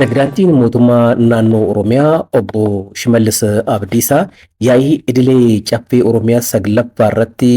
Pireezidaantiin mootummaa naannoo Oromiyaa obbo Shimallis Abdiisaa yaa'ii idilee caffee Oromiyaa saglaffaa irratti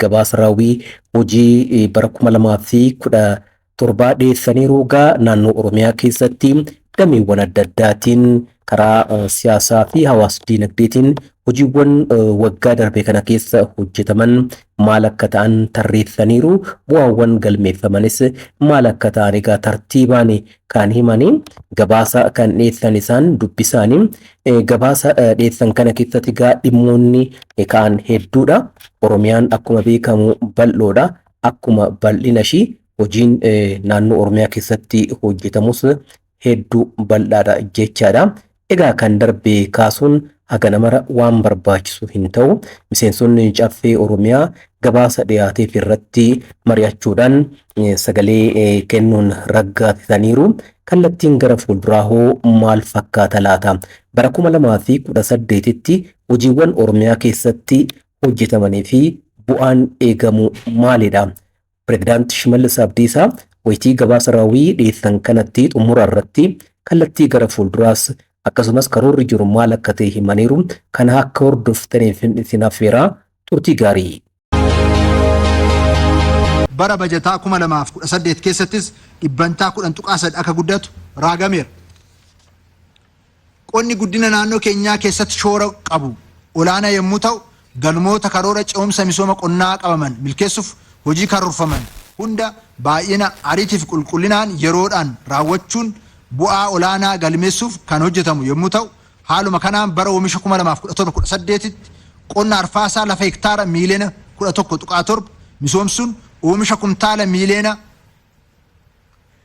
gabaasa raawwii hojii bara 2017 dhiyeessaniiru. Egaa naannoo Oromiyaa keessatti dameewwan adda addaatiin karaa siyaasaa fi hawaas dinagdeetiin hojiiwwan waggaa darbe kana keessa hojjetaman maal akka ta'an tarreessaniiru. Bu'aawwan galmeeffamanis maal akka ta'an egaa tartiibaan kan himanii gabaasa kan dhiyeessan isaan dubbisaanii gabaasa dhiyeessan kana keessatti egaa dhimmoonni ka'an hedduudha. Oromiyaan akkuma beekamu bal'oodha. Akkuma bal'ina ishii hojiin naannoo Oromiyaa keessatti hojjetamus hedduu bal'aadha jechaadha. Egaa kan darbe kaasuun haga namara waan barbaachisu hin ta'u. Miseensonni caffee Oromiyaa gabaasa dhiyaateef irratti mari'achuudhaan sagalee kennuun raggaasisaniiru. Kallattiin gara fuulduraa hoo maal fakkaata laata? Bara 2018tti hojiiwwan Oromiyaa keessatti hojjetamanii fi bu'aan eegamu maalidha? Pireezidaanti Shimallis Abdiisaa wayitii gabaasa raawwii dhiyeessan kanatti xumura irratti kallattii gara fuulduraas akkasumas karoorri jiru maal akka ta'e himaniiru. Kana akka hordoftaniif isin affeeraa turtii gaarii. Bara bajataa 2018 keessattis dhibbantaa 10.3 akka guddatu raagameera. Qonni guddina naannoo keenyaa keessatti shoora qabu olaanaa yommuu ta'u, galmoota karoora ce'umsa misooma qonnaa qabaman milkeessuuf hojii karoorfaman hunda baay'ina, ariitiifi qulqullinaan yeroodhaan raawwachuun bu'aa olaanaa galmeessuuf kan hojjetamu yommuu ta'u, haaluma kanaan bara oomisha 2017-18tti qonna arfaasaa lafa hektaara miiliyoona 11.7 misoomsuun oomisha kumtaala miiliyoona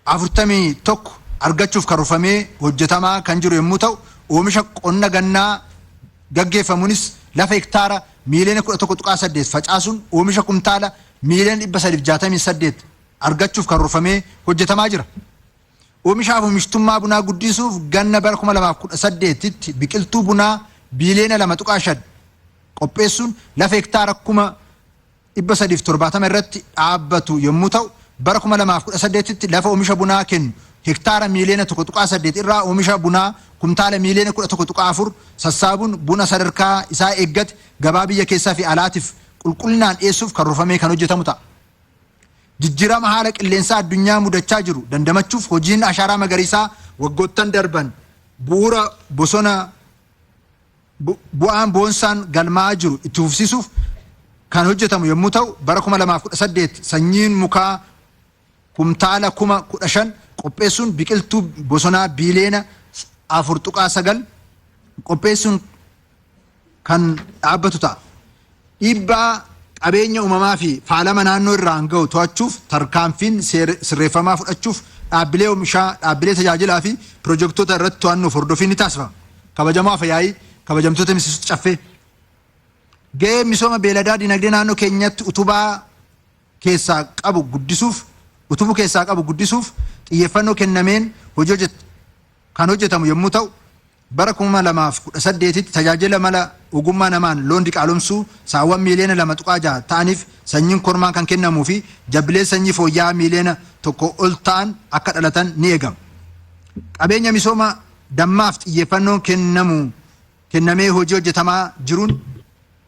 41 argachuuf karoorfamee hojjetamaa kan jiru yommuu ta'u, oomisha qonna gannaa gaggeeffamuunis lafa hektaara miiliyoona 11.8 facaasuun oomisha kumtaala miiliyoona 368 argachuuf karoorfamee hojjetamaa jira. Oomishaaf oomishtummaa bunaa guddisuuf ganna bara 2018tti biqiltuu bunaa biiliyoona 2.5 qopheessuun lafa hektaara 370,000 irratti dhaabbatu yommuu ta'u, bara 2018tti lafa oomisha bunaa kennu hektaara miiliyoona 1.8 irraa oomisha bunaa kumtaala miiliyoona 11.4 sassaabuun buna sadarkaa isaa eeggate gabaa biyya keessaa fi alaatiif qulqullinaan dhiyeessuuf karoorfamee kan hojjetamu ta'a. Jijjiirama haala qilleensaa addunyaa mudachaa jiru dandamachuuf hojiin ashaaraa magariisaa waggoottan darban bu'uura bosona bu'aan boonsaan galmaa'aa jiru itti fufsiisuuf kan hojjetamu yommuu ta'u, bara 2018 sanyiin mukaa kumtaala 15,000 qopheessuun biqiltuu bosonaa biiliyoona 4.9 qopheessuun kan dhaabbatu ta'a. Dhiibbaa qabeenya uumamaa fi faalama naannoo irraan gahu to'achuuf tarkaanfiin sirreeffamaa fudhachuuf dhaabbilee oomishaa, dhaabbilee tajaajilaa fi pirojektoota irratti to'annoof hordoffiin ni taasifama. Kabajamoo Afa-yaa'ii, kabajamtoota miseensota Caffee. Gahee misooma beeladaa dinagdee naannoo keenyatti utubaa keessaa qabu guddisuuf utubuu keessaa qabu guddisuuf xiyyeeffannoo kennameen hojii kan hojjetamu yommuu ta'u, bara 2018tti tajaajila mala ogummaa namaan loon diqaalomsuu saawwan miiliyoona 2.6 ta'aniif sanyiin kormaan kan kennamuu fi jabbileen sanyii fooyya'aa miiliyoona 1 ol ta'an akka dhalatan ni eegama. Qabeenya misooma dammaaf xiyyeeffannoon kennamu kennamee hojii hojjetamaa jiruun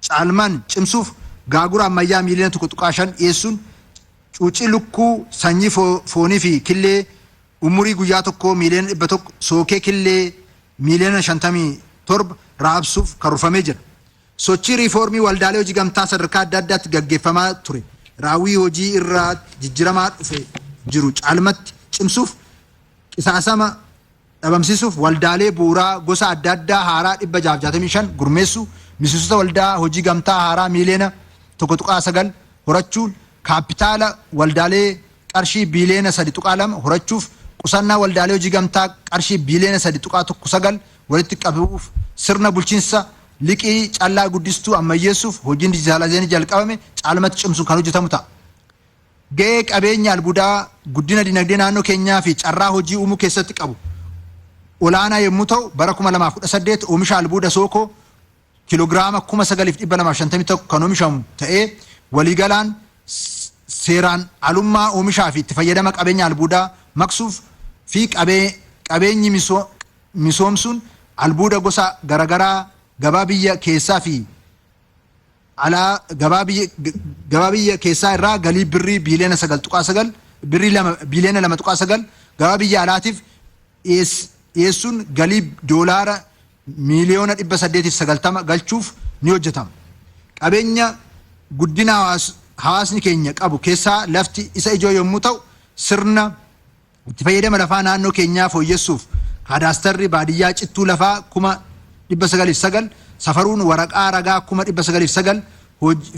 caalmaan cimsuuf gaagura ammayyaa miiliyoona 1.5 dhiyeessuun cuucii lukkuu sanyii foonii fi killee umurii guyyaa tokkoo miiliyoona 100, sookee killee miiliyoona 57 raabsuuf karoorfamee jira. Sochii riifoormii waldaalee hojii gamtaa sadarkaa adda addaatti gaggeeffamaa ture raawwii hojii irraa jijjiramaa dhufe jiru caalmatti cimsuuf qisaasama dhabamsiisuuf waldaalee bu'uuraa gosa adda addaa haaraa 665 gurmeessuu, miseensota waldaa hojii gamtaa haaraa miiliyoona 1.9 horachuun kaappitaala waldaalee qarshii biiliyoona 3.2 horachuuf qusannaa waldaalee hojii gamtaa qarshii biiliyoona 3.19 walitti qabuuf sirna bulchiinsa liqii callaa guddistuu ammayyeessuuf hojiin dijitaalaayizeeshinii jalqabame caalmatti cimsuun kan hojjetamu ta'a. Gahee qabeenya albuudaa guddina dinagdee naannoo keenyaa fi carraa hojii uumuu keessatti qabu olaanaa yommuu ta'u, bara 2018 oomisha albuuda sookoo kiiloogiraama 9,251 kan oomishamu ta'ee waliigalaan seeraan alummaa oomishaa fi itti fayyadama qabeenya albuudaa maqsuuf fi Qabeenyi misoomsuun albuuda gosa garaagaraa gabaa biyya keessaa fi alaa gabaa biyya keessaa irraa galii birrii biiliyoona 9.9, birrii 2 biiliyoona 2.9, gabaa biyya alaatiif dhiyeessuun galii doolaara miiliyoona 890 galchuuf ni hojjetama. Qabeenya guddina hawaasni keenya qabu keessaa lafti isa ijoo yommuu ta'u, sirna itti fayyadama lafaa naannoo keenyaa fooyyessuuf kaadaastarri baadiyyaa cittuu lafaa 909,000 safaruun waraqaa ragaa 909,000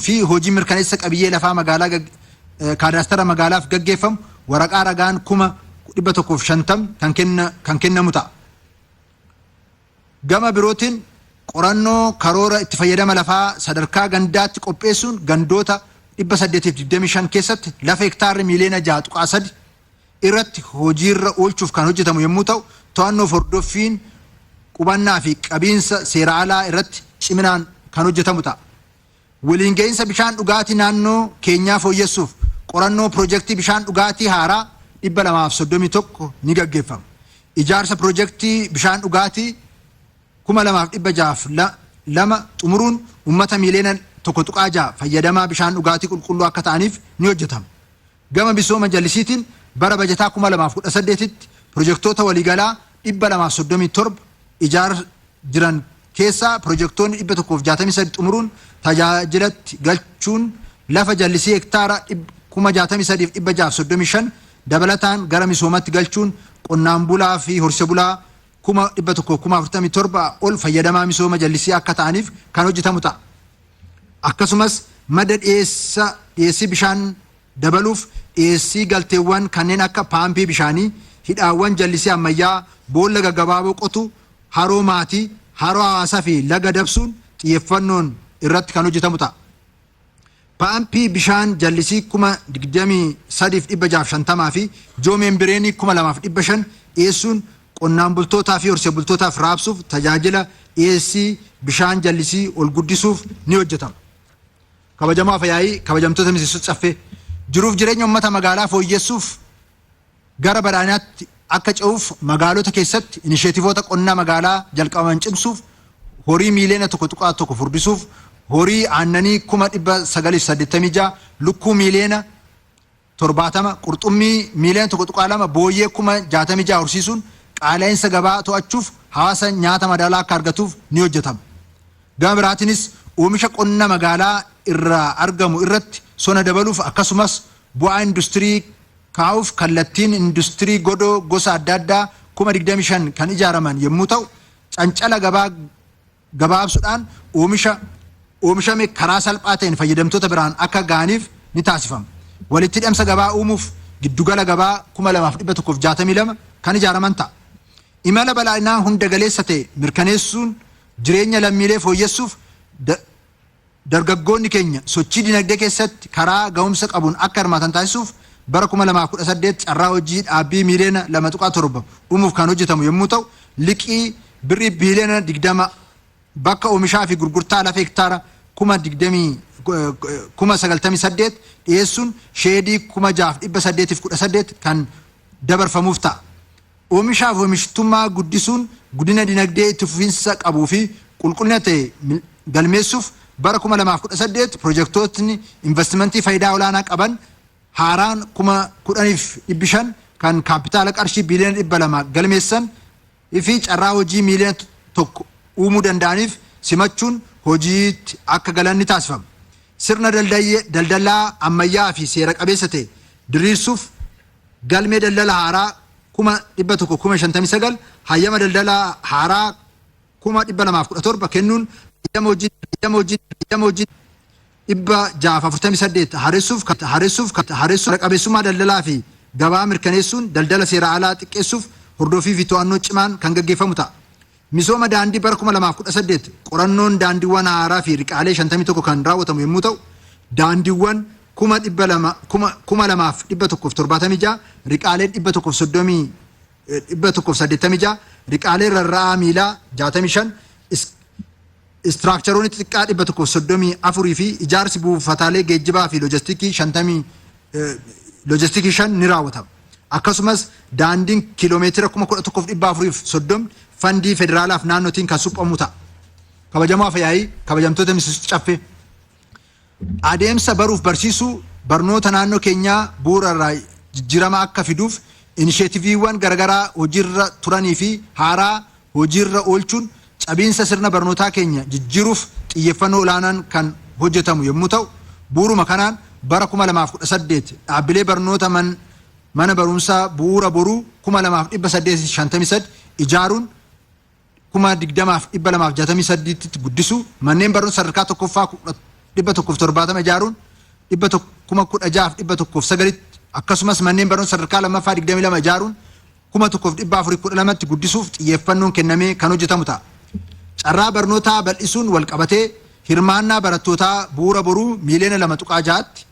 fi hojii mirkaneessa qabiyyee lafaa magaalaa kaadaastara magaalaaf gaggeeffamu waraqaa ragaan 150,000 kan kennamu ta'a. Gama birootiin qorannoo karoora itti fayyadama lafaa sadarkaa gandaatti qopheessuun gandoota 825 keessatti lafa hektaarri miiliyoona 6.3 irratti hojiirra oolchuuf kan hojjetamu yommuu ta'u, to'annoof hordoffiin qubannaa fi qabiinsa seera alaa irratti ciminaan kan hojjetamu ta'a. Waliin ga'iinsa bishaan dhugaatii naannoo keenyaa fooyyessuuf qorannoo pirojektii bishaan dhugaatii haaraa 231 ni gaggeeffama. Ijaarsa pirojektii bishaan dhugaatii 2602 xumuruun uummata miiliyoona 1.6 fayyadamaa bishaan dhugaatii qulqulluu akka ta'aniif ni hojjetama. Gama misooma jallisiitiin bara bajataa 2018tti pirojektoota waliigalaa 237 ijaar jiran keessaa pirojektoonni 163 xumuruun tajaajilatti galchuun lafa jallisii hektaara 63,635 dabalataan gara misoomatti galchuun qonnaan bulaa fi horsiise bulaa 100,047 ol fayyadamaa misooma jallisii akka ta'aniif kan hojjetamu ta'a. Akkasumas madda dhiyeessii bishaan dabaluuf dhiyeessii galteewwan kanneen akka paampii bishaanii, hidhaawwan jallisii ammayyaa, boolla gaggabaaboo qotu, haroo maatii, haroo hawaasaa fi laga dabsuun xiyyeeffannoon irratti kan hojjetamu ta'a. Paampii bishaan jallisii 23,650 fi joomembireenii 2,500 dhiyeessuun qonnaan bultootaa fi horsiise bultootaaf raabsuuf tajaajila dhiyeessii bishaan jallisii ol guddisuuf ni hojjetama. Kabajamoo Afyaa'ii, kabajamtoota miseensota Caffee, jiruuf jireenya uummata magaalaa fooyyessuuf gara badhaadhinaatti akka ce'uuf magaalota keessatti inisheetivoota qonnaa magaalaa jalqabaman cimsuuf horii miiliyoona 1.1 furdisuuf horii aannanii 986,000, lukkuu miiliyoona 70, qurxummii miiliyoona 1.2, booyyee 66,000 horsiisuun qaala'insa gabaa to'achuuf hawaasa nyaata madaalaa akka argatuuf ni hojjetama. Gama biraatiinis oomisha qonna magaalaa irraa argamu irratti sona dabaluuf akkasumas bu'aa industirii kaa'uuf kallattiin industirii godoo gosa adda addaa 25,000 kan ijaaraman yommuu ta'u, cancala gabaa gabaabsuudhaan oomisha oomishame karaa salphaa ta'een fayyadamtoota biraan akka ga'aniif ni taasifama. Walitti hidhamsa gabaa uumuuf giddugala gabaa 2162 kan ijaaraman ta'a. Imala badhaadhinaa hunda galeessa ta'e mirkaneessuun jireenya lammiilee fooyyessuuf dargaggoonni keenya sochii dinagdee keessatti karaa ga'umsa qabuun akka hirmaatan taasisuuf bara 2018 carraa hojii dhaabbii miiliyoona 2.7 uumuuf kan hojjetamu yommuu ta'u, liqii birrii biiliyoona 20 bakka oomishaa fi gurgurtaa lafa hektaara 98,000 dhiyeessuun sheedii 6,818 kan dabarfamuuf ta'a. Oomishaaf oomishtummaa guddisuun guddina dinagdee itti fufiinsa qabuu fi qulqullina ta'e galmeessuuf bara 2018 pirojektootni invastimantii faayidaa olaanaa qaban haaraan 10,500 kan kaapitaala qarshii biiliyoona 200 galmeessan fi carraa hojii miiliyoona 1 uumuu danda'aniif simachuun hojiitti akka galan ni taasifama. Sirna daldalaa ammayyaa fi seera qabeessa ta'e diriirsuuf galmee daldala haaraa 159,000, hayyama daldala haaraa 217,000 kennuun hayyama hojii 648 haaressuuf qabeessummaa daldalaa fi gabaa mirkaneessuun daldala seera alaa xiqqeessuuf hordofii fi to'annoo cimaan kan gaggeeffamu ta'a. Misooma daandii bara 2018 qorannoon daandiiwwan haaraa fi riqaalee 51 kan raawwatamu yommuu ta'u, daandiiwwan 2,176, riqaaleen 130, 186, riqaaleen rarra'aa miilaa 65, istiraakcharoonni xixiqqaa 134 fi ijaarsi buufataalee geejjibaa fi loojistikii 5 ni raawwatama. akkasumas daandiin kiiloomeetira 11,430 fandii federaalaaf naannootiin kan suphamu ta'a. Kabajamoo Afyaa'ii, kabajamtoota miseensota Caffee. Adeemsa baruuf barsiisuu barnoota naannoo keenyaa bu'uura irraa jijjiirama akka fiduuf inisheetiviiwwan garaagaraa hojiirra turanii fi haaraa hojiirra oolchuun cabiinsa sirna barnootaa keenya jijjiiruuf xiyyeeffannoo olaanaan kan hojjetamu yommuu ta'u, bu'uuruma kanaan bara 2018 dhaabbilee barnoota mana barumsaa Bu'uura Boruu 2853 ijaaruun 20,268tti guddisuu, manneen barnoota sadarkaa tokkoffaa 170 ijaaruun 16,109tti, akkasumas manneen barnoota sadarkaa lammaffaa 22 ijaaruun 1,412tti guddisuuf xiyyeeffannoon kennamee kan hojjetamu ta'a. Carraa barnootaa bal'isuun walqabatee hirmaannaa barattootaa Bu'uura Boruu miiliyoona 2.6tti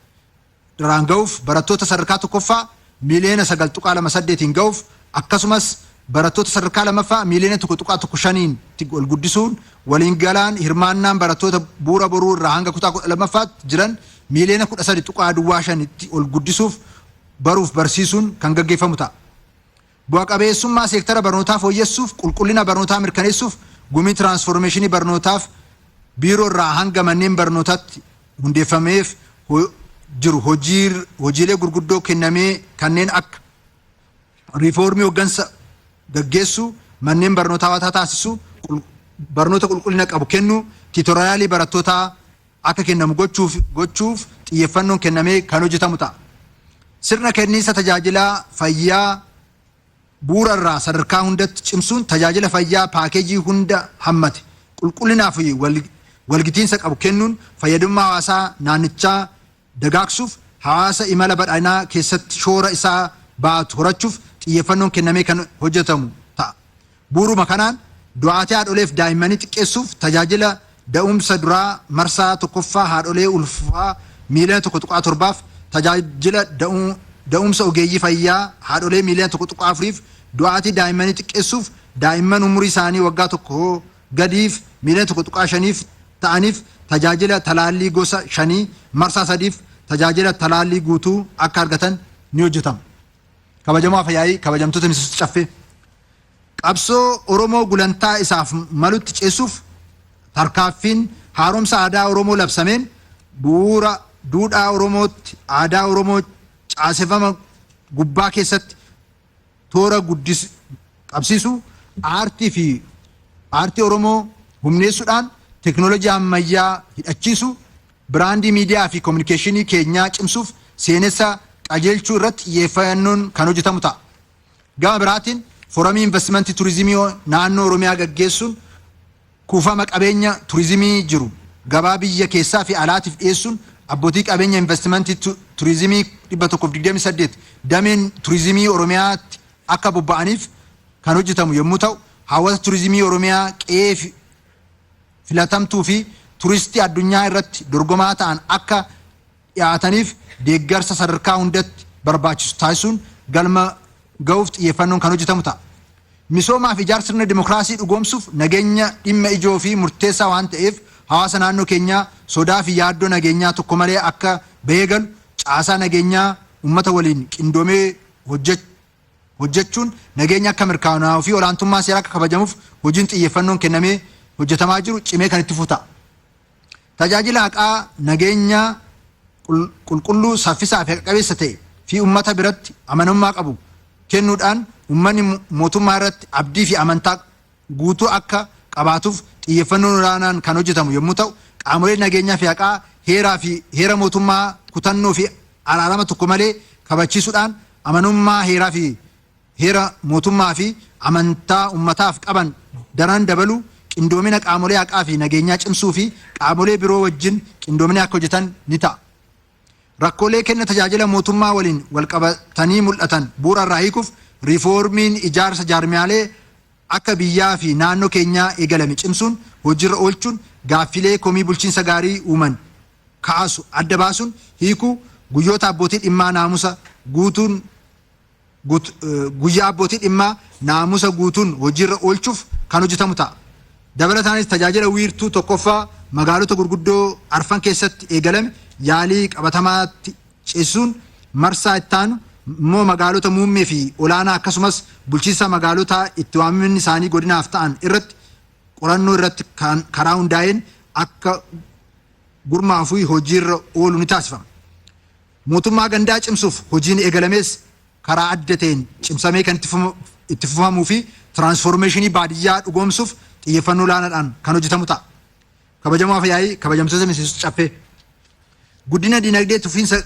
irraan ga'uuf, barattoota sadarkaa tokkoffaa miiliyoona 9.28n ga'uuf, akkasumas barattoota sadarkaa lammaffaa miiliyoona 1.15n ol guddisuun waliin galaan hirmaannaan barattoota Bu'uura Boruu irraa hanga kutaa 12ffaatti jiran miiliyoona 13.05tti ol guddisuuf baruuf barsiisuun kan gaggeeffamu ta'a. Bu'a qabeessummaa seektara barnootaa fooyyessuuf, qulqullina barnootaa mirkaneessuuf gumii tiraansfoormeeshinii barnootaaf biiroo irraa hanga manneen barnootaatti hundeeffameef jiru hojiilee gurguddoo kennamee kanneen akka riifoormii hoggansa gaggeessuu, manneen barnootaa hawwataa taasisuu, barnoota qulqullina qabu kennuu, tiitoriyaalii barattootaa akka kennamu gochuuf xiyyeeffannoon kennamee kan hojjetamu ta'a. Sirna kenniinsa tajaajilaa fayyaa bu'uura irraa sadarkaa hundatti cimsuun tajaajila fayyaa paakeejii hunda hammate qulqullinaa fi walgitiinsa qabu kennuun fayyadummaa hawaasaa naannichaa dagaagsuuf, hawaasa imala badhaadhinaa keessatti shoora isaa ba'atu horachuuf xiyyeeffannoon kennamee kan hojjetamu ta'a. Bu'uuruma kanaan, du'aatii haadholeef daa'immanii xiqqeessuuf tajaajila da'umsa duraa marsaa tokkoffaa haadholee ulfaa miiliyoona 1.7f, tajaajila da'umsa ogeeyyii fayyaa haadholee miiliyoona 1.4f, du'aatii daa'immanii xiqqeessuuf daa'imman umurii isaanii waggaa tokkoo gadiif miiliyoona 1.5f ta'aniif tajaajila talaallii gosa shanii marsaa sadiif tajaajila talaallii guutuu akka argatan ni hojjetama. Kabajamoo Afyaa'ii, kabajamtoota miseensota Caffee. Qabsoo Oromoo gulantaa isaaf malutti ceessuuf tarkaaffiin haaromsa aadaa Oromoo labsameen bu'uura duudhaa Oromootti aadaa Oromoo caaseffama gubbaa keessatti toora qabsiisuu, aartii fi aartii Oromoo humneessuudhaan teekinooloojii ammayyaa hidhachiisuu, biraandii miidiyaa fi kominikeeshinii keenyaa cimsuuf seenessa qajeelchuu irratti xiyyeeffannoon kan hojjetamu ta'a. Gama biraatiin, foramii investimentii turizimii naannoo Oromiyaa gaggeessuun kuufama qabeenya turizimii jiru gabaa biyya keessaa fi alaatiif dhiyeessuun abbootii qabeenya investimentii turizimii 128 dameen turizimii Oromiyaatti akka bobba'aniif kan hojjetamu yommuu ta'u, hawwata turizimii Oromiyaa qe'ee filatamtuu fi turistii addunyaa irratti dorgomaa ta'an akka dhiyaataniif deeggarsa sadarkaa hundatti barbaachisu taasisuun galma ga'uuf xiyyeeffannoon kan hojjetamu ta'a. Misoomaa fi ijaarsa sirna dimokiraasii dhugoomsuuf nageenya dhimma ijoo fi murteessaa waan ta'eef, hawaasa naannoo keenyaa sodaa fi yaaddoo nageenyaa tokko malee akka bahee galu caasaa nageenyaa uummata waliin qindoomee hojjechuun nageenya akka mirkanaa'uu fi olaantummaa seeraa akka kabajamuuf hojiin xiyyeeffannoon kennamee hojjetamaa jiru cimee kan itti fufu ta'a. Tajaajila haqaa nageenyaa qulqulluu, saffisaa fi haqa qabeessa ta'e fi uummata biratti amanamummaa qabu kennuudhaan uummanni mootummaa irratti abdii fi amantaa guutuu akka qabaatuuf xiyyeeffannoon olaanaan kan hojjetamu yommuu ta'u, qaamoleen nageenyaa fi haqaa heeraa fi heera mootummaa kutannoo fi araarama tokko malee kabachiisuudhaan amanamummaa heeraa fi heera mootummaa fi amantaa uummataaf qaban daran dabaluu, qindoomina qaamolee haqaa fi nageenyaa cimsuu fi qaamolee biroo wajjin qindoomina akka hojjetan ni ta'a. Rakkoolee kenna tajaajila mootummaa waliin walqabatanii mul'atan bu'uura irraa hiikuuf riifoormiin ijaarsa jaarmiyaalee akka biyyaa fi naannoo keenyaa eegalame cimsuun hojiirra oolchuun gaaffilee komii bulchiinsa gaarii uuman kaasu adda baasuun hiikuu, guyyoota abbootii dhimmaa naamusa guutuun guyyaa abbootii dhimmaa naamusa guutuun hojiirra oolchuuf kan hojjetamu ta'a. Dabalataanis, tajaajila wiirtuu tokkoffaa magaalota gurguddoo arfan keessatti eegalame yaalii qabatamaatti ceesisuun marsaa ittaanu immoo magaalota muummee fi olaanaa akkasumas bulchiinsa magaalotaa itti waamamni isaanii godinaaf ta'an irratti qorannoo irratti karaa hundaa'een akka gurmaa'uu fi hojiirra oolu ni taasifama. Mootummaa gandaa cimsuuf hojiin eegalames karaa adda ta'een cimsamee kan itti fufamuu fi tiraansfoormeeshinii baadiyyaa dhugoomsuuf xiyyeeffannoo olaanaadhaan kan hojjetamu ta'a. Kabajamoo Afyaa'ii, kabajamtoota miseensota caffee. Guddina dinagdee tufiinsa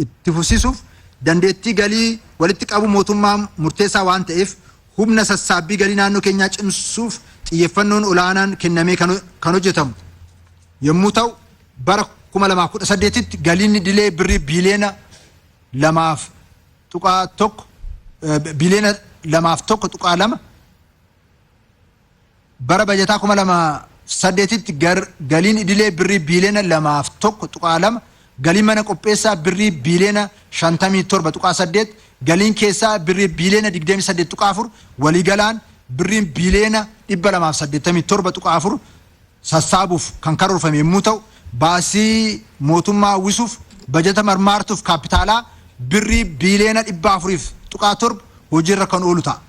itti fufsiisuuf dandeettii galii walitti qabu mootummaa murteessaa waan ta'eef humna sassaabbii galii naannoo keenyaa cimsuuf xiyyeeffannoon olaanaan kennamee kan hojjetamu yommuu ta'u, bara 2018tti galiin idilee birrii biiliyoona 2.1, biiliyoona 2.1.2, bara bajataa 2008tti galiin idilee birrii biiliyoona 2.1.2, galiin mana qopheessaa birrii biiliyoona 57.8, galiin keessaa birrii biiliyoona 28.4, waliigalaan birriin biiliyoona 287.4 sassaabuuf kan karoorfame yommuu ta'u, baasii mootummaa uwwisuuf bajata marmaartuuf kaapitaalaa birrii biiliyoona 400.7 hojiirra kan oolu ta'a.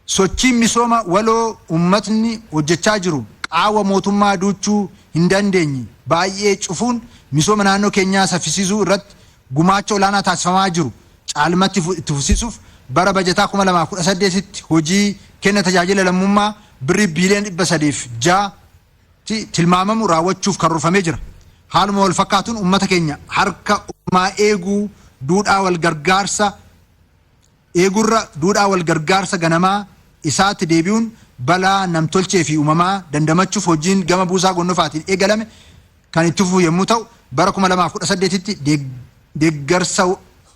Sochiin misooma waloo uummatni hojjechaa jiru qaawwa mootummaa duuchuu hin dandeenye baay'ee cufuun misooma naannoo keenyaa saffisiisuu irratti gumaacha olaanaa taasifamaa jiru caalmatti itti fufsiisuuf bara bajataa 2018tti hojii kenna tajaajila lammummaa birrii biiliyoona 306tti tilmaamamu raawwachuuf karoorfamee jira. Haaluma wal fakkaatuun uummata keenya harka oolmaa eeguu duudhaa wal gargaarsa eegurra duudhaa wal gargaarsa ganamaa isaatti deebi'uun balaa namtolchee fi uumamaa dandamachuuf hojiin gama buusaa gonnofaatiin eegalame kan itti fufu yommuu ta'u, bara 2018tti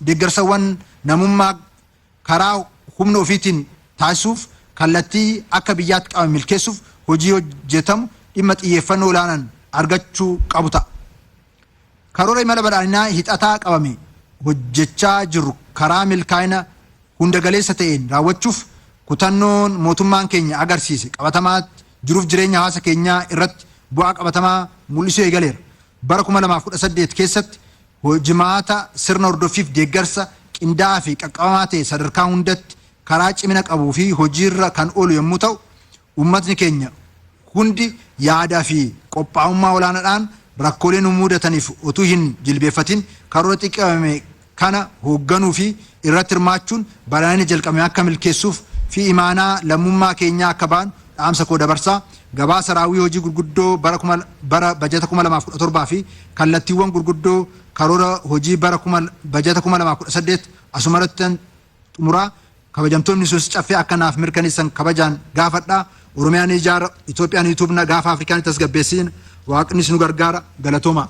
deeggarsawwan namummaa karaa humna ofiitiin taasisuuf kallattii akka biyyaatti qabame milkeessuuf hojii hojjetamu dhimma xiyyeeffannoo olaanaan argachuu qabu ta'a. Karoora imala badhaadhinaa hixataa qabame hojjechaa jirru karaa milkaa'ina hunda galeessa ta'een raawwachuuf kutannoon mootummaan keenya agarsiise qabatamaatti jiruuf jireenya hawaasa keenyaa irratti bu'aa qabatamaa mul'isuu eegaleera. Bara 2018 keessatti hojimaata sirna hordoffiif deeggarsa qindaa'aa fi qaqqabamaa ta'e sadarkaa hundatti karaa cimina qabuu fi hojiirra kan oolu yommuu ta'u, uummatni keenya hundi yaadaa fi qophaa'ummaa olaanaadhaan rakkoolee nu mudataniif utuu hin jilbeeffatin karoora xiqqabame kana hoogganuu fi irratti hirmaachuun badhaadhina jalqabame akka milkeessuuf fi imaanaa lammummaa keenyaa akka baanu dhaamsa koo dabarsaa. Gabaasa raawwii hojii gurguddoo bara bajata 2017 fi kallattiiwwan gurguddoo karoora hojii bara bajata 2018 asumarratti xumuraa. Kabajamtoonni miseensota caffee akka naaf mirkaneessan kabajaan gaafadhaa. Oromiyaan ijaara, Itoophiyaan utubna, gaafa Afrikaan tasgabbeessina, Waaqnis nu gargaara. Galatooma.